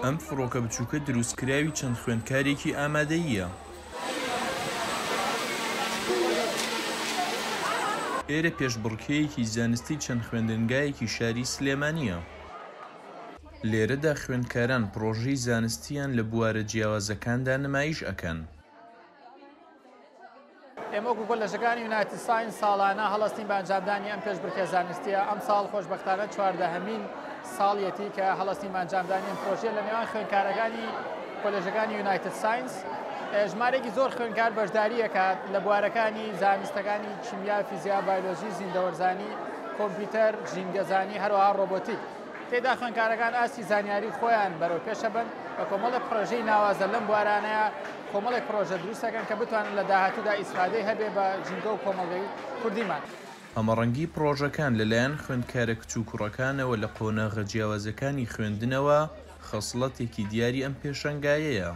ئەم فڕۆکە بچووکە دروستکراوی چەند خوێندکارێکی ئامادەییە. ئێرە پێشبڕکێیەکی زانستی چەند خوێندنگایەکی شاری سلێمانییە. لێرەدا خوێندکاران پڕۆژەی زانستییان لە بوارە جیاوازەکاندا نمایش ئەکەن. ئێمە وەکو کۆلێژەکانی یونایتد ساینس ساڵانە هەڵەستین بە ئەنجامدانی ئەم پێشبڕکێ زانستییە، ئەمساڵ خۆشبەختانە چواردەهەمین ساڵیەتی کە هەڵەستین بە ئەنجامدانی ئەم پرۆژەیە لە نێوان خوێندکارەکانی کۆلێژەکانی یونایتد ساینس. ژمارەیەکی زۆر خوێندکار بەشداری ئەکات لە بوارەکانی زانستەکانی کیمیا، فیزیا، بایۆلۆژی، زیندەوەرزانی، کۆمپیوتەر، ژینگەزانی، هەروەها ڕۆبۆتیک. تێدا خوێندکارەکان ئاستی زانیاری خۆیان بەرەو پێشەبەن بە کۆمەڵێک پڕۆژەی ناوازە لەم بوارانەیە کۆمەڵێک پڕۆژە دروست دەکەن کە بتوانن لە داهاتوودا ئیسفادەی هەبێ بە ژینگە و کۆمەڵگەی کوردیمان. هەمەڕەنگی پڕۆژەکان لەلایەن خوێندکارە کچ و کوڕەکانەوە لە قۆناغە جیاوازەکانی خوێندنەوە خەسڵەتێکی دیاری ئەم پێشەنگایەیە.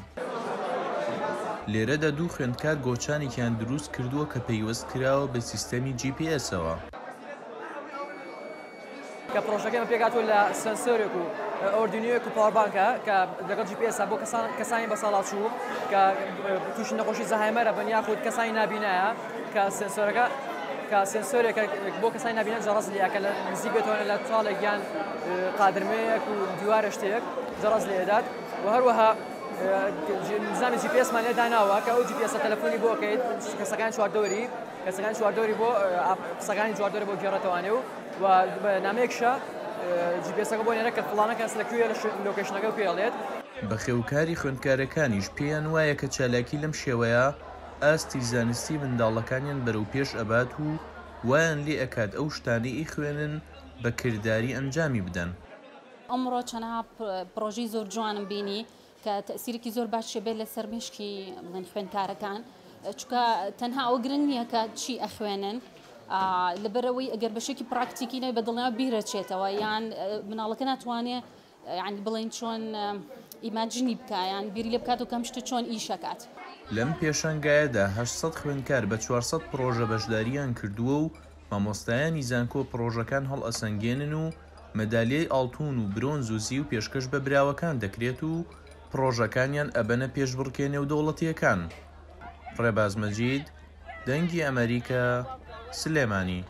لێرەدا دوو خوێندکار گۆچانێکیان دروست کردووە کە پەیوەست کراوە بە سیستەمی جی پی ئێسەوە. کە پرۆژەکەی ئێمە پێکهاتووە لە سێنسۆرێک و ئۆردینیۆیەک و power bank ە کە لەگەڵ جی پی ئێس بۆ کەسان کەسانی بەساڵاچوو کە تووشی نەخۆشی زەهایمەرە بن یاخود کەسانی نابینایە کە سێنسۆرەکە کە سێنسۆرێکە بۆ کەسانی نابینا جەڕەس لێ کە لە نزیک بێتەوە لە چاڵێک یان قادرمەیەک و دیوارە شتێک جەڕەس لێدات و هەروەها نظامی جی پی ئێسمان لێ داناوە کە ئەو جی پی ئێسە تەلەفۆنی بۆ ئەکەیت کەسەکان چواردەوری کەسەکانی چواردەوری بۆ قسەکانی چواردەوری بۆ گێڕێتەوانێ و و نامەیەکشە جی پی ئێسەکە بۆ نێرە کە فڵانە کەس لە کوێیە لە location ەکە پێ ئەڵێت. بەخێوکاری خوێندکارەکانیش پێیان وایە کە چالاکی لەم شێوەیە ئاستی زانستی منداڵەکانیان بەرەو پێش ئەبات و وایان لێ ئەکات ئەو شتانەی ئەیخوێنن بە کرداری ئەنجامی بدەن. ئەمڕۆ چەنەها پڕۆژەی زۆر جوانم بینی کە تەئسیرێکی زۆر باشی بێت لەسەر مێشکی بڵێن خوێندکارەکان چونکە تەنها ئەوە گرنگ نییە کە چی ئەخوێنن لەبەرەوەی ئەگەر بەشێکی پراکتیکی نەبێت بە دڵنیاوە بیرەچێتەوە یان مناڵەکە ناتوانێ یعنی بڵێن چۆن imagine ی بکە یان بیری لێ بکات و کەم شتە چۆن ئیشەکات. لەم پێشانگایەدا 800 خوێندکار بە 400 پڕۆژە بەشدارییان کردووە و مامۆستایانی زانکۆ پڕۆژەکان هەڵئەسەنگێنن و مەدالیای ئاڵتوون و برۆنز و زیو پێشکەش بە براوەکان دەکرێت و پڕۆژەکانیان ئەبەنە پێشبڕکێ نێودەوڵەتییەکان. ڕێباز مەجید، دەنگی ئەمەریکا، سلێمانی.